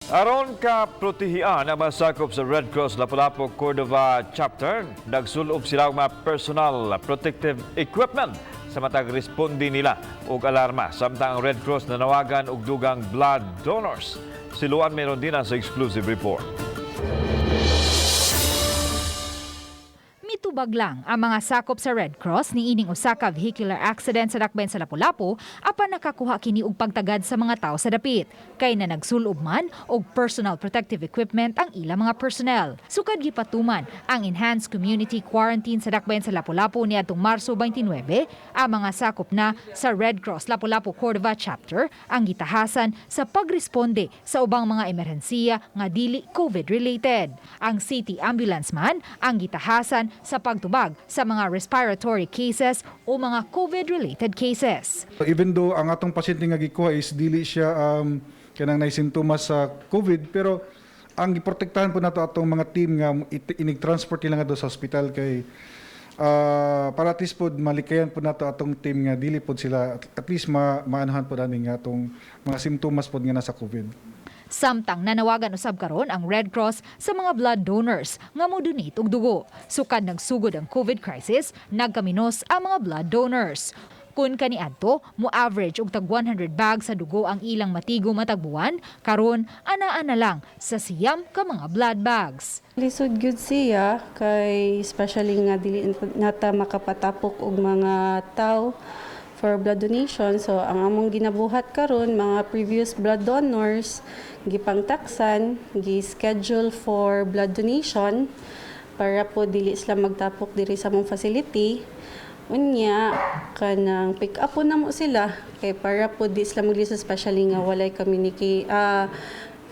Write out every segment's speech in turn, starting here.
Aron ka protehian ang masakop sa Red Cross Lapu-Lapu Cordova Chapter, nagsulob sila og mga personal protective equipment sa matag responde nila og alarma. Samtang ang Red Cross nanawagan og dugang blood donors. Si Luan Merondina sa exclusive report. Mitubag lang ang mga sakop sa Red Cross ni ining usa ka vehicular accident sa dakbayan sa Lapu-Lapu apan nakakuha kini og pagtagad sa mga tawo sa dapit kay na nagsulob man og personal protective equipment ang ilang mga personnel. Sukad gipatuman ang enhanced community quarantine sa dakbayan sa Lapu-Lapu niadtong Marso 29, ang mga sakop na sa Red Cross Lapu-Lapu Cordova Chapter ang gitahasan sa pagresponde sa ubang mga emerhensiya nga dili COVID-related. Ang city ambulance man ang gitahasan sa pagtubag sa mga respiratory cases o mga COVID-related cases. Even though ang atong pasyente nga gikuha is dili siya kanang nay sintomas sa COVID, pero ang giprotektahan po nato atong mga team nga inig-transport nila ngadto sa hospital kay para at least pod malikayan po nato atong team nga dili pod sila at least maanuhan po nani nga atong mga simptomas pod nga nasa COVID. Samtang nanawagan usab karon ang Red Cross sa mga blood donors nga mo-donate og dugo. Sukad nagsugod ang COVID crisis, nagkaminos ang mga blood donors. Kun kaniadto, mo average og tag 100 bags sa dugo ang ilang matigo matag buwan, karon anaa na lang sa 90 ka mga blood bags. Lisod gyud siya kay especially nga dili nata makapatapok og mga tao for blood donation. So ang among ginabuhat karon, mga previous blood donors gipangtaksan, gi-schedule for blood donation para po dili sila magtapok diri sa among facility. Unya kanang pick up po namo sila kay para po di sila maglisod, especially nga walay communicate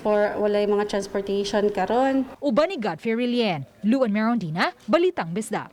for walay mga transportation karon. Uban ni Godfrey Rilien, Luan Merondina, Balitang Bisdak.